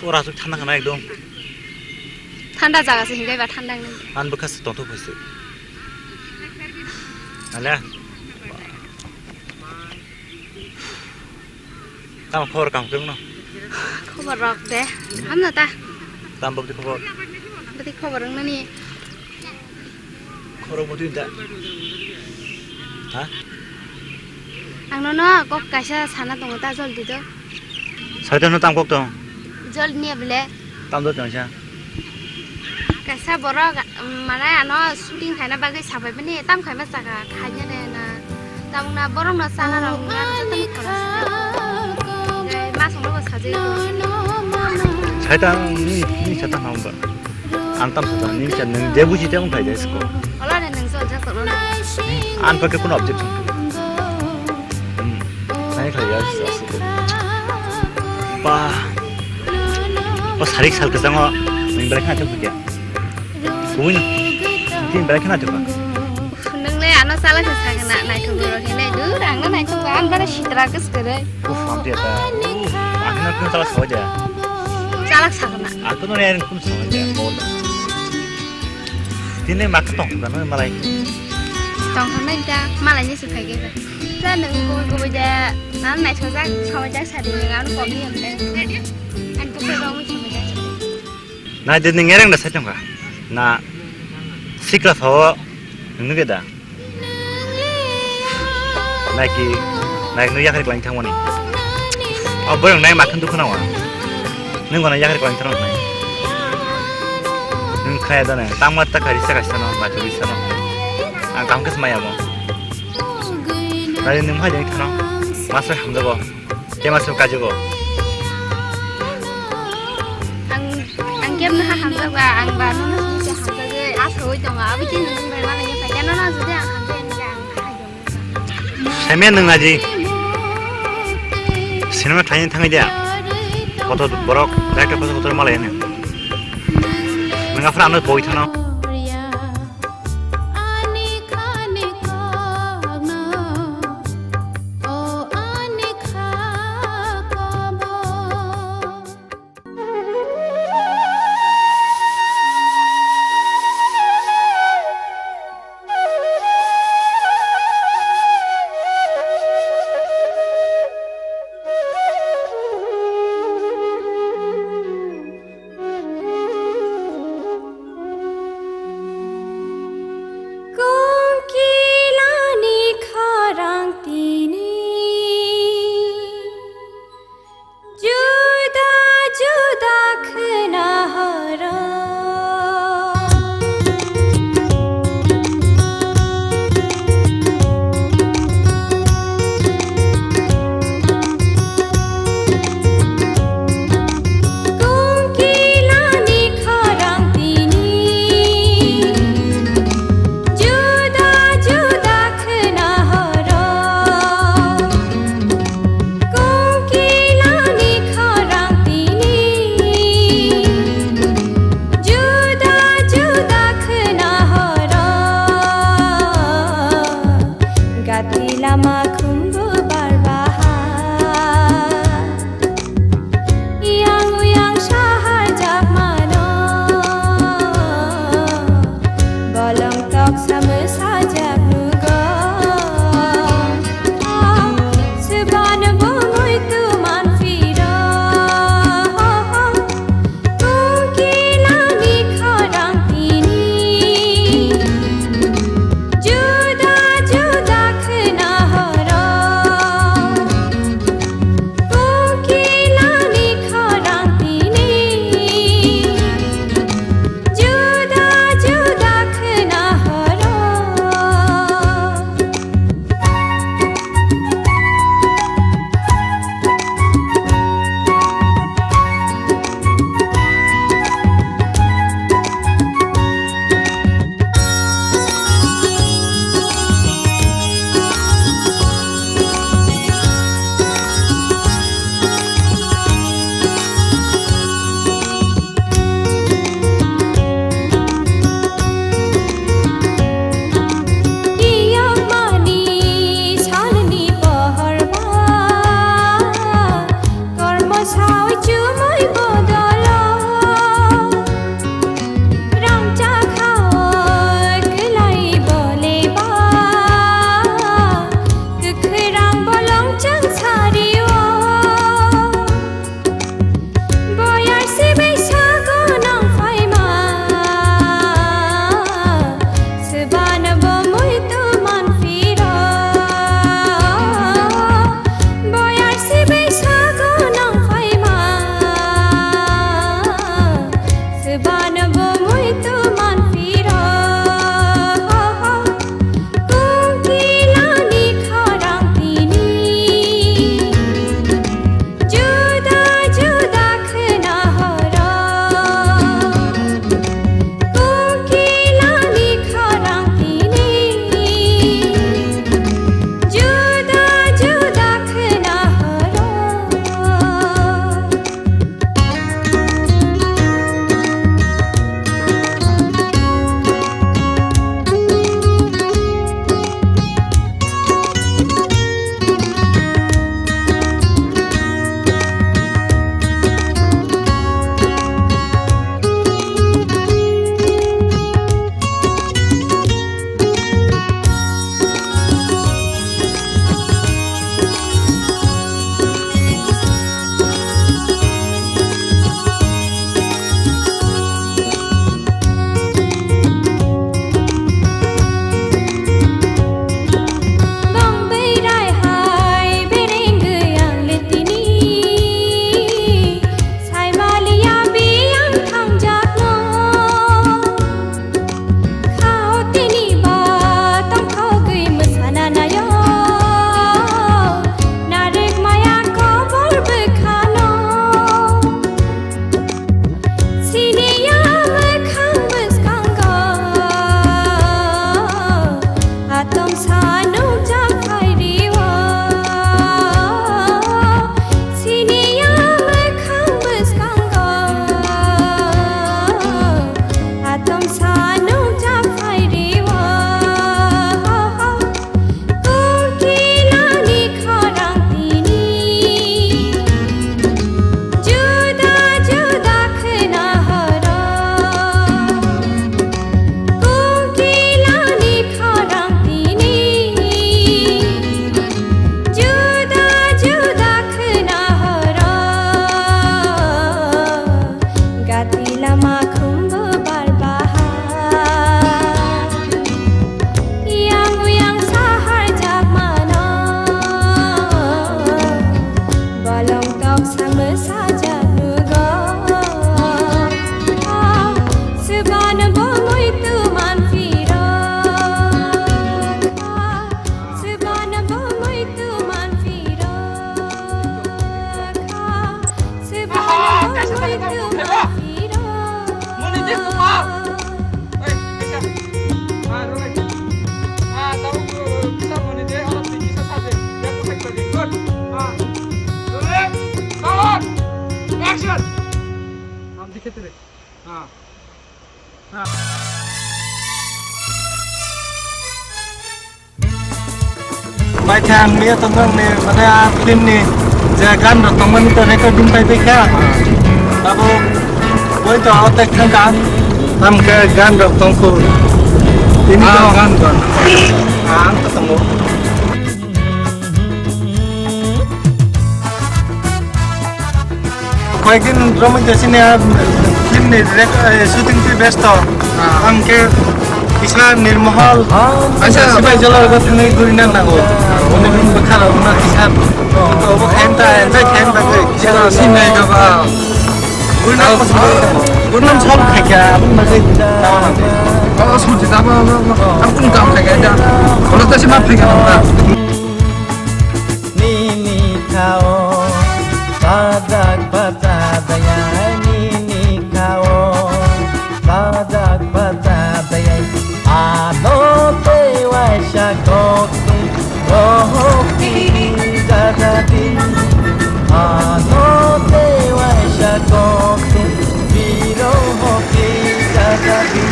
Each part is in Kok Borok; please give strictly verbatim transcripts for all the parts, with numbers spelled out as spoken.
Ora aswk thanda khana ekdom. Thanda jaga se hinkhai ba thanda wngwi. Ang bwkha se tongthok phaisuk. Ale. Tamo khobor kaham kwrwngno? Khobor rok de. Hamno ta. Tamo bwtwi khobor? Bwtwi khobor wngnani. Khorok bwtwi da. Ha? Ang nono kok kaisa sana tongo ta, joldi do. Saitano tam kok tong? Joldi niya bele. Tam do tong sa. Kaisa borok, um, mane ano shooting khaina bagwi sabai bini tam khaima saka khaina de na. Tamna borok no sana rok na joto ni khorok. Mas no sajai. Saita ni ni sata hamba. Ang tam sa nini chan nang je buji te wngkha de sko. Ola ne nang jol jak tolo. An pa ke kono objection. Hmm. Nai khlai ya sa su. Pa. O sarik sal kesango nang brai kha chuk kya. Kuin. Tin brai kha chuk. Nang le ano sala ke sa na nai thok ro ke nai dur ang na nai thok an bana sitra kes kere. Uf, am dia ta. Ang na kun sala sawa ja. Chalak sakna. Aku no yang kun sawa ja. Bol. Tini mak tong kan malai. Tong kan ta malai ni sukai ke. Sa nang ko ko ja. Nan nai thok jak sawa ja sa di nang ko ni am te. An ko ko ro mu sawa ja. Nai de ning ereng da sa tong ka. Na sikla sawa nung ge da. Naiki, naik nung yakari kelain thangmani. O borok nai makhon dukhu nangwa. Nung gana yakari kelain thangmani. Nung khaya dana, tangma ta kari sa kaisa no, machu bisa no. Ang kam kes maya mo. Nai nung hai jeng thano, masra hamjago. Kema suk kajugo. Ang, ang kemno ha hamjak ba, ang ba nono sini se hamjak e, asa oi tongo, abo chini nung bai mala ye paikha, nono jodi ang hamjak e, ang hai jong. Semen nung naji. Cinema thaini thangai dia. Kotor borok, director kotor kotor malai ne. Nung afra ano boi thano. Ani khani kokno, o ani kha kobo. Kongkilani khorang tini juda juda khna horo. Kongkilani khorang tini juda juda khna horo. Kongkilani khorang tini juda juda khna horo. Gati lama khumbu barbaha. Yang uyang sahar jakmano, bolong tok samwsajak nugo. Swbano bumui tuman phiro, kongkilani khorang tini juda juda khna hor. Bai thang, mia tong nang ni, mane, a film ni je gan rok tong mani to recording pai pai kha. Abo boi to autek thang kha. Tam khe gan rok tong khu. Tini to gan gan. Ang to tongo. Koyekdin romwi jasini a film ni direct, eh, shooting twi besto. Ah. Ang khe kisa Nirmohol, ah, kisa Sipaijala rok thangwi gurina nango. Oni bini bwkha rok no kisa obo khaim ta enjoy khaim bagwi. Kisa sinai gaba. Gurina, ah, kosom bagwi nango. Gurina sol khaikha, aboni bagwi tama nangdi. Oh, sumti tama, ang kung tama khaikha ja. Olo ta sima phaikha na. Nini khao sajak bachadaya, nini khao sajak bachadaya. Ano tei waisa kok rohok tini jajadi. Ano tei waisa kok birohok tini jajadi.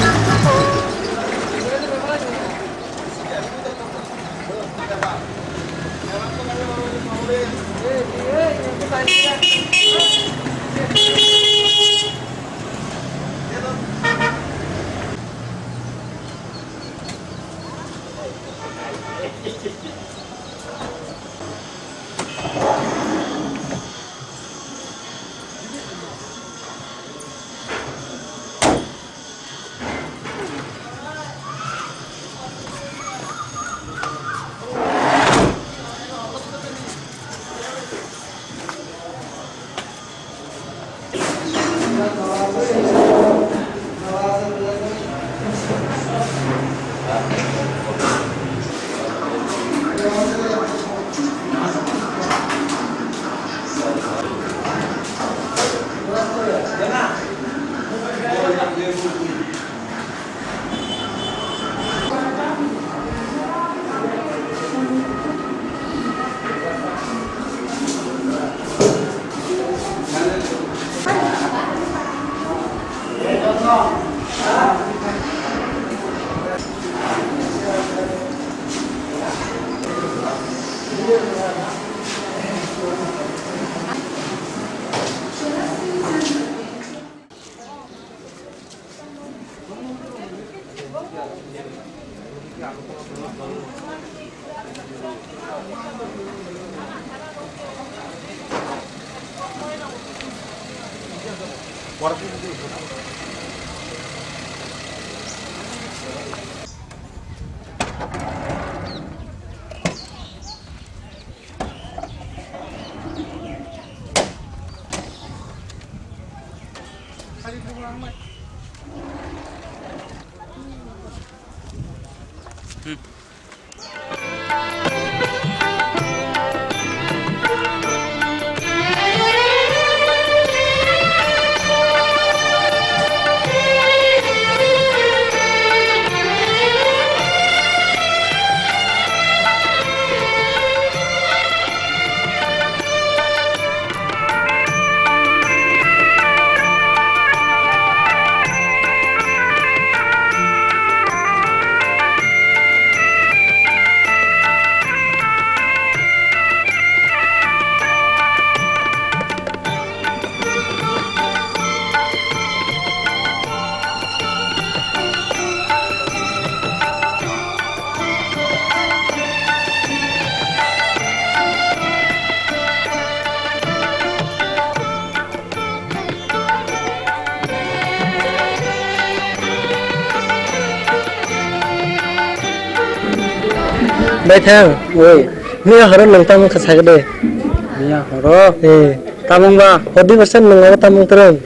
Baithang, oi, miya horo nwng tamung kha sakhe de. Miya horo? Eh. Tamung ba? Hodi bwsa nwng abo tamung twrwng.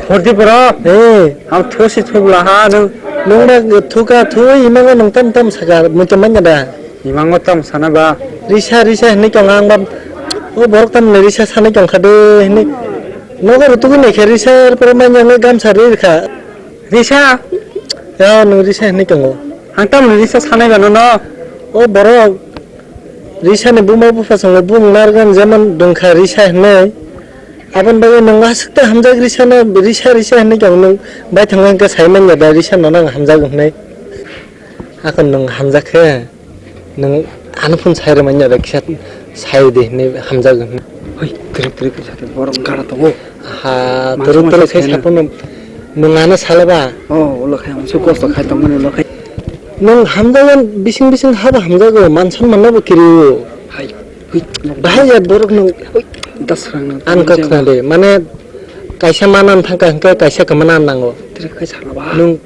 Hodi bro? Eh. Ang thusi thugla ha nwng. Nwng ba thuka thu, imango nwng tam tam saka, muitu manya da. Imango tam sana ba? Risa, risa hinwi tongo ang ba. O borok tam risa sanwi tongkha de hinwi. Nogo rutugwi naikhe risa, er pore manya wngwi gamsa ri rikha. Risa? Ya, nwng risa hinwi tongo. Ang tamni risa sanai ba nono? O borok risa ni buma bupha songwi bumung narwknani jemon dongkha risa hinwi. Aboni bagwi nwng aswk ta hamjak risa no, risa risa hinwi khe nwng bai thangma hwnkhe sai manya da risa no nang hamjak hinwi. Akon nwng hamjak khe, nwng ano phone sai rwmani aro kisa sai di hinwi hamjak hinwi. Hoi, twrwk twrwk kisa khe borok gara tongo. Ha, twrwk twrwk khe saphano nwng ano sala ba? Oh, ulo khai ang se kosto khai tongmani ulo khai. Nwng hamjago, bising bising habo hamjago, man sonman no bo kirio. Hai, hoi. Bahai ya borok nwng. Hoi, dasrang nwng. Ang kok khna de, mane kaisa manan thangka hwnkhe kaisa khe manan nango. Twrwk khai sala ba? Nwng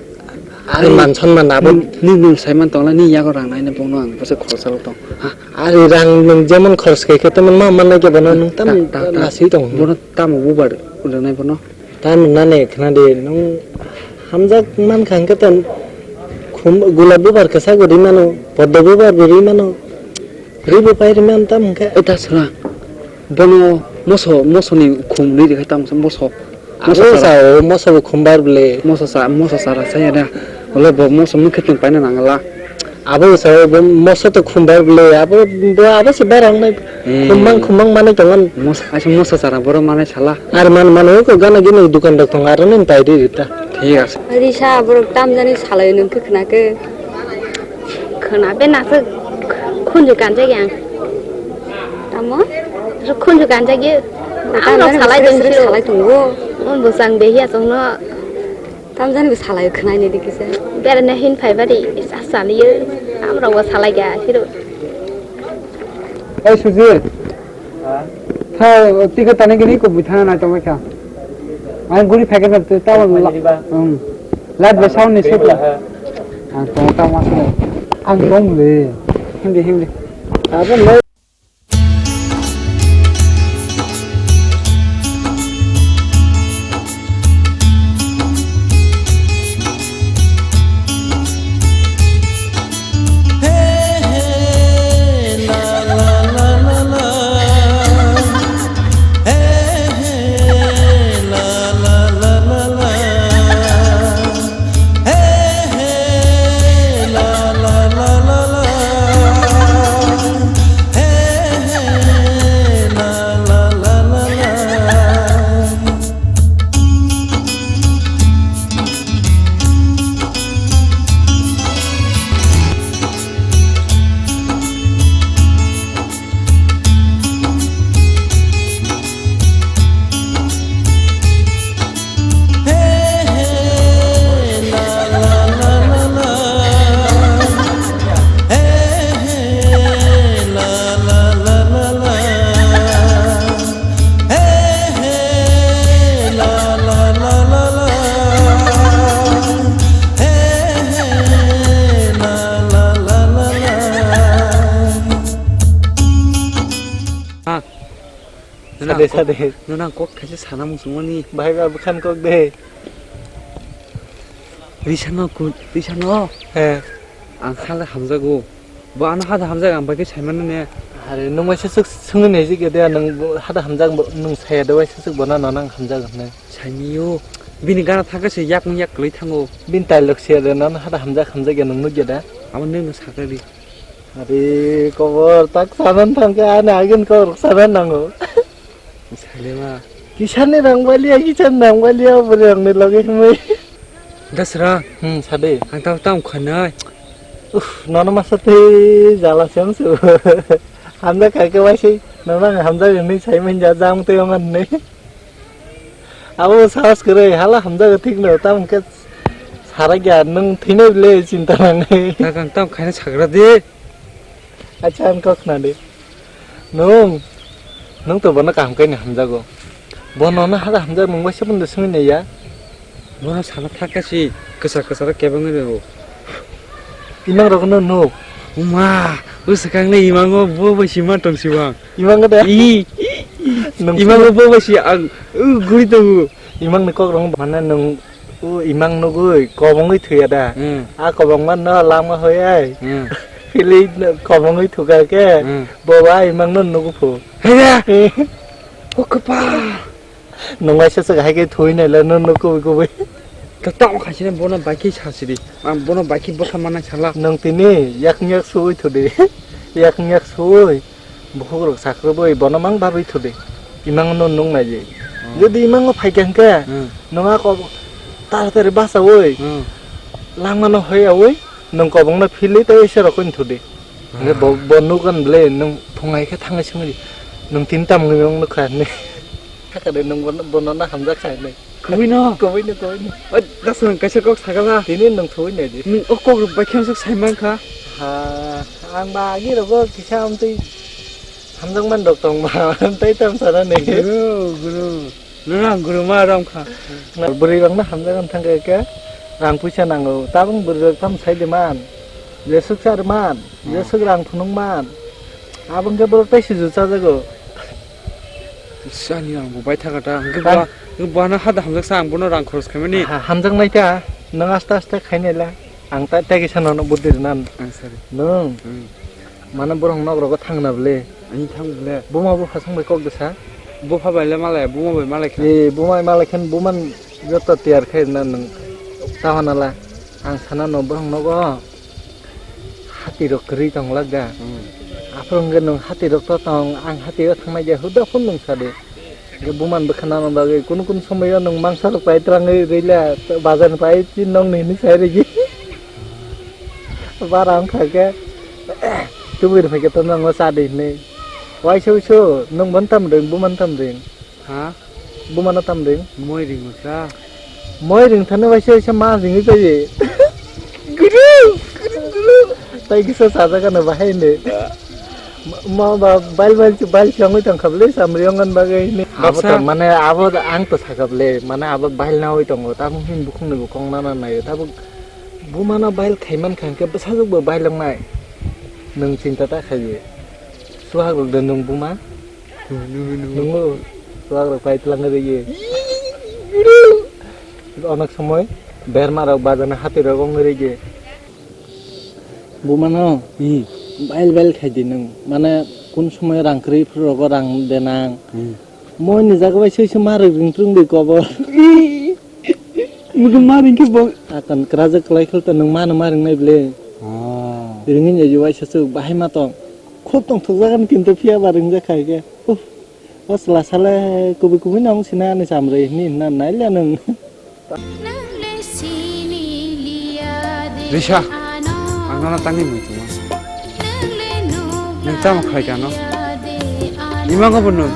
Ani man sonman abo. Ni, ni, ni saiman tongla, ni yago rang naina bongno ang bwswk khoroksa rok tong. Ha? Ari rang nwng jemon khoros khe khe temon ma mannai khe bono nwng tam ta, ta, ta. Laswi tong. Bono tamo bubar rwnai bono? Tamo nani khna di nwng hamjak man kha hwnkhe to khum gulab bubar kwchak bo rwi mano, poddo bubar bo rwi mano. Ribo pai rwmani tam hwnkhe. Eta sra. Bono moso, mosoni khum nwi rikha tam moso. Abo sa o moso bo khum bar bwle. Moso sa, moso sara sa ya da. Olo bo moso mui khe tong paina nangla. Abo sa o bo moso to khum bar bwle. Abo bo abo se bar ang nai. Eh. Khum mang, khum mang mane tongan. Moso, aisa moso sara boro mane sala. Ar man mano ko gana gini dukan dok tong aro nin pai ri rita. Thik ase. Risa borok tamjani salai nung khe khna khe. Khwna be naswk khunju kanjak yang. Tamo? Khunju kanjak ye. Amrok salai tong siro. Salai tongo. Mon bwsang behi asongno. Tamjani bo salai khwnai ni dikisa. Berana hin phai bari sa saliyo. Amrok bo salai ga hiro. Oi Sujir. Tha, tike tani gini ko bithana nai tongkha. Ang guri phai khe ta wal. Light bai sound ni se. Ang tong ta ma se. Ang tong le. Hindi, hindi. Abo le. Sade, sade. Nang kok kaisa sana muchungmani. Bahai ba bwkhan kok de. Risano kun, risano. He. Ang hala hamjago. Bo ano hada hamjak ang bagwi saimano ne. Are, nwng waisa swk swngwi naijak ya de, nwng bo hada hamjak bo, nwng saya de waisa swk bono nono ang hamjak hwnwi. Saimiyo. Bini gana thangkhe se yakung yak kwlwi thango. Bini tailok se de nono hada hamjak hamjak ya nwng nukya da. Abo nwng no sakha di. Are, kobor tak sanan thangkhe ani agin kok rok sanan nango. Salema. Kisani rang balia, kisani rang balia, bwrwi rangni loge himwi. Dasra. Hmm, sade. Ang tamo tamo khanai. Uff, nono masa tei jala se wngsu. Hamjak kha khe waisai, nono ang hamjak hinwi sai manya, jang tei ong hinwi. Abo sahas kwrwi, hala hamjak thik no, tamo khe sarakya, nwng thwinai bwle chinta nangnai. Tak ang tamo khaina sagra di. Acha, ang kok khna di. Nwng, nwng to bono kaham khe ni hamjago. Bono no hada hamjak nwng bai se bono swngwi naiya. Bono sana thak khe si kwsa kwsa rok kebengwi rwo. Imang rok no nuk. Uma, bwswkang le imango bo bai si ma tong si bang. Imang de? I, i, i, nwng imango bo bai si ang, u, guri tongo. Imang ni kok rong mane nwng O imang nugui kobongwi thuya da? Hmm. A kobongma no lama hoi ai. Hmm. Philwi kobongwi thuka khe, hmm, bo ba imang no nugu phu. Haiya! O kwpal! Nwng waisa swk hai khe thui nai le no nuk kubui kubui. Ta tamo khaisina bono baiki sasidi. Ang bono baiki bwsa manai sala. Nwng tini yak yak suwi thudi. Yak yak suwi. Bukhuk rok sakrubui bono mang barwi thudi. Imang no nung nai je. Jodi imango phaikha hwnkhe, Hmm. nwng a kok taratari bachaui, Hmm. langmano hoyaui, nwng kobongno philwi tei ese rokni thudi. Hwnkhe bo, Hmm. bo nukgwn bwle, nwng phungai khe thangwi swngwi di. Nwng tini tamni nwng nukha hinwi. Hakhe de nwng bono, bono na hamjak kha hinwi. Kubui no? Kubui no, kubui no. Oi, das nwng kaisa kok sakala. Tini nwng thubui nai di. Nwng o kok rok bai khe swk sai mankha. Ha, ang ba agi rogo kisa amtwi hamjakmani rok tong ba, tei tam sana ni. Guru, guru. Nwng ang guru ma rom kha. Bwrwi rok no hamjakmani thang khe khe rang puisa nango. Tabuk bwrwi rok tam sai di man. Jeswk char man, Hmm. jeswk rang phunuk man. Abo hwnkhe borok tei suju chajago. Sani ang bo bai thaga ta. Hwnkhe Ha? bo, hwnkhe bo ano hada hamjak sa ang bono rang khoros khaimani. Ha, hamjak nai ta. Nwng aste aste khainai la. Ang ta, ta kisa nono buddi rwna. Ang sari. Nwng. Hmm. Mane borok nok rogo thangna bwle. Ani thang bwle. Buma bupha song bai kok desa. Bupha bai le malai, buma bai malai kha. E, buma bai malai khan buman joto tiyar khai rwna nwng. Ta hwnala. Ang sana no borok nogo. Hati rok kwrwi tong lak da. Hmm. Aphuru hwnkhe nwng hati rok to tong, ang hati o thangnai je huda phun nwng sa de. Hwnkhe buman bwkha nana bagwi kunu kunu somoyo nwng mangsa rok pai twrangwi rwila bazar ni pai chin nong ni hinwi sai rwgwi. Bara wngkha khe tubui rw phaikhe to nwngo cha de hinwi. Waisa uisu nwng bono tam ring, buman tam ring. Ha? Bumano tam ring? Moi ringo sa. Moi ring thani waisa waisa ma ringwi paye. Guru, guru, guru. Tai kisa sajak ano bahai ne. Ma ba bail bail bail changwi tong kha bwle samri ongan bagwi ne. Abo Baksa. To mane abo ang to saka bwle mane abo bail nawi tongo tamo hin bukhung ni bukhung nana nayo tamo bumano bail khaiman kha hwnkhe bwsajwk bo bail wngnai. Nwng chinta ta khaiwi. Suhak rok de nwng buma. Nungo, suagrok pai twlang rigi. Onek somoi berma rok bajana hati rok ong rigi. Bumano, Hmm. bail bail khai di nwng. Mane kun somoi rang kwrwi phuru rogo rang denang. Hmm. Moi ni jaga bai soi se ma rok ring trung di kobor. Mudu ma ring khe bo. Akan kwrajak kwlai khwlwkha nwng mano ma ring nai bwle. Oh. Ringwi nai waisa se bahai ma tong. Khub tongthokjagani kintu phiya ba ringjak khai khe. Uff, o chwla sale kubui kubui no wng sina ani chamrwi hwnwi hwnna nai le nwng. Risa, ang nono tangwi muitungo. Nwng tamo khlai kha no? Imango bo nwng,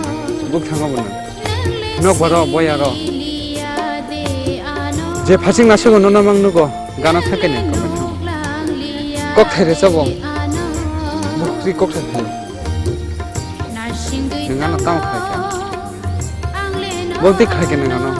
bwkhango bo nwng. Nok baro boyaro. Je phasing nasogo nono mang nugo, gana thangkhe nwng kwmai thango. Kok thai rwchabo. Bukri kok thai thai. Nwng ano tamo khlai kha? Bo twi khlai kha nwng ano?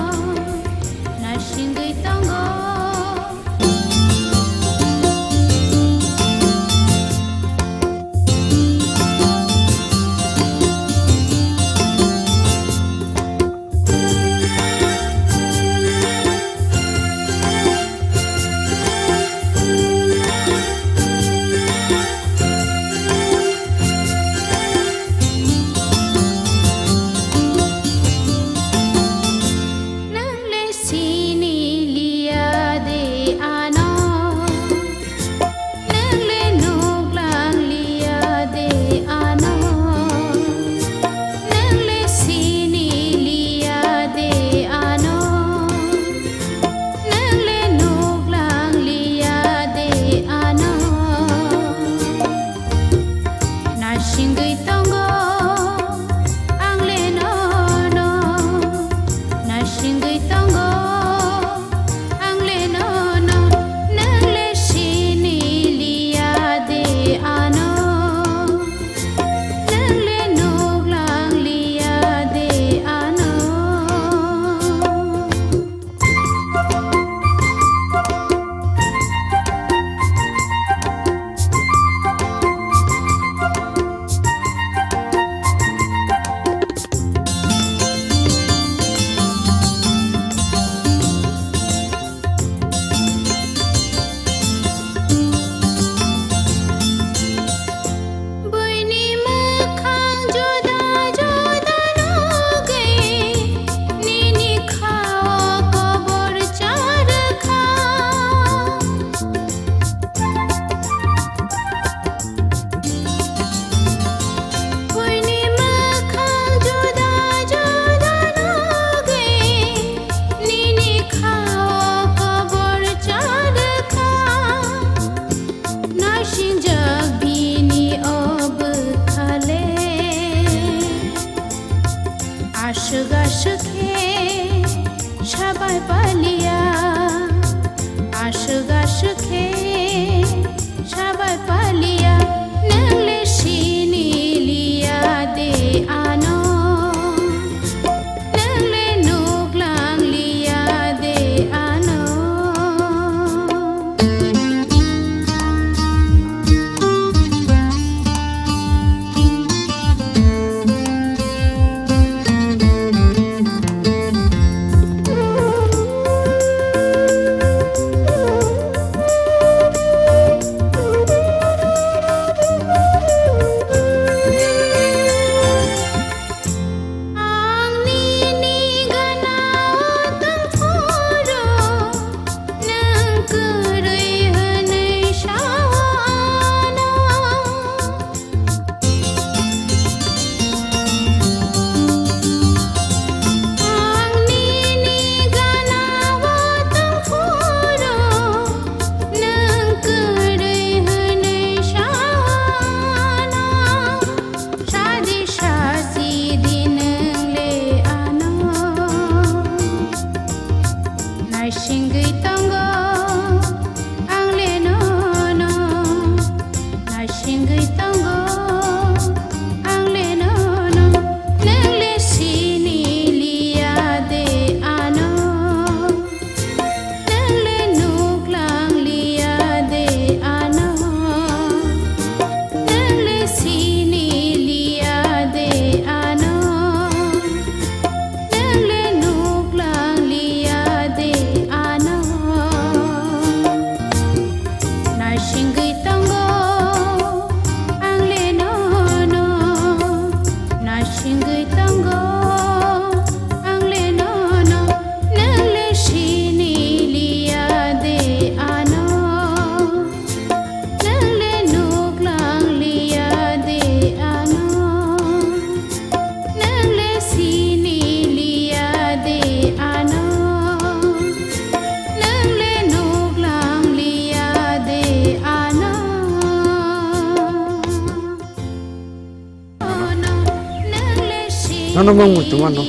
Nono mang muitu mano.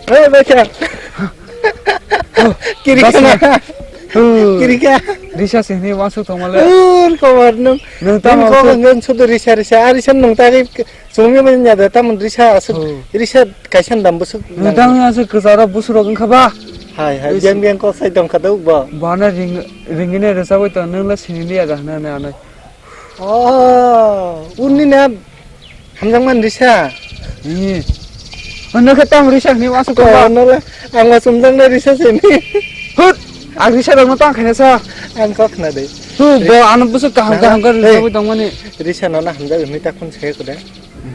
Hey, bacha. Kirikana. Kirika. Risa sini masuk tongmale. Ur, kabar nung. Nung tamo nung kok nung sudu risa, risa. Ari san nung tagi sumi manya da tam risa asuk. Risa kaisan dam busuk. Nung tamo asuk kesara busuk rok wngkha ba. Hai, hai. Biang, biang kok sai tongkha dok bo. Bana ring, ringine risa bai tong nung la sini liya da na, na, na. Oh, unni na hamjakmani risa. Ni. Ano khe tamo risa hwnwi uansuk tongo. Oh, no le, ang uansuk hamjaknai risa se ni. Hut, ang risa rokno tang khaina sa. Ang kok khna de. Hu, bo ano busuk kaham kaham khe risa bai tongmani. Risa no na hamjak hwnwi ta khun se kuda.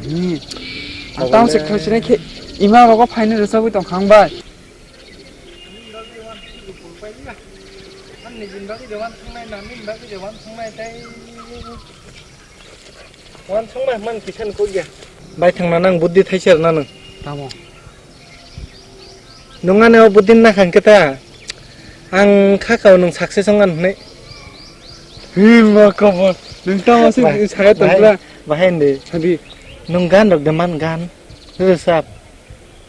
Ni. Ang tamo se khosine khe ima rogo phaini risa bai tong khang bai. Ani nijini bagwi de uansuknai, nangni bagwi de uansuknai tei uansukma man kisa ni kok ya. Bai thangna nang buddhi thaisa rwna nang. Tamo? Nung ani o buddhi na khang khe ta. Ang kha kao nung success wng ani hwnwi. Hi ma kobor. Nung tamo se bahai, saya bahai, tongkra. Bahai hindi. Sadi. Nung gan rok de man gan. Rwchap.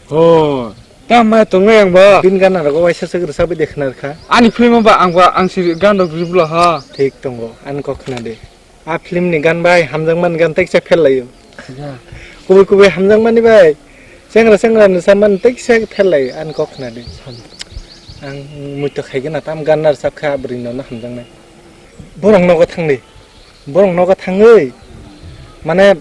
Oh, tamo tongo yang bo. Bini gana rogo waisa se rwchapwi de khna rwkha. Ani film ba ang ba ang si gan rok riblo ha. Thik tongo, ani kok khna de. A film ni gan bai hamjakmani gan teksa phel laio. Ya. Kubui kubui hamjakmani bai. Sengra sengra ni saman teksa phel laio, ani kok khna de. Sal. Ang muitu khai gana tam gan rwchap kha bwrwi no hamjaknai. Borok nogo thangdi. Borok nogo thangwi. Mane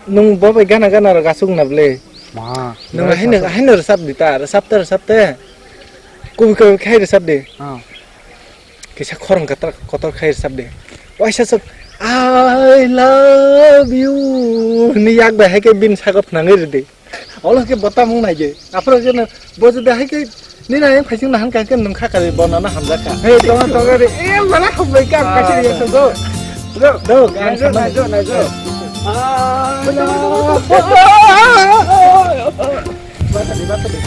Nung bo bai gana gana rok aswk na ble? Ma, nung haino aswk. Haino rwchap di ta, rwchap ta, rwchap ta. Kubui kubui khai rwchap di. Ah. Kisa khorang kotor kotor khai rwchap di. Waisa sok I love you hwnwi yak bai hai khe bini sago phnangwi rwdi. Olo khe bo tamung nai di. Aphuru khe no bo jodi hai khe nini ayang phaising nahang kha khe nung kha kari bono no hamjak kha. Hey, tongo, tongo re. Eh, mana hambai kha, kaisa ya tongo. Dok, ang naijo, sama naijo, naijo. Batali, batali.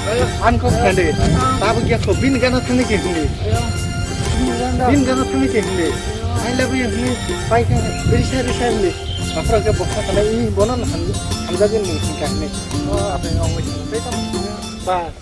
Ang kok khande. Tabuk ya kho, bini gana thangni khe hindi. Bini gana thangni khe hindi. I love you hindi. Pai khe, risa, risa hindi. Aphuru khe boksa khanai, bono no hamjak, hamjak hindi. Oh, apa yang ngomong itu? Bas.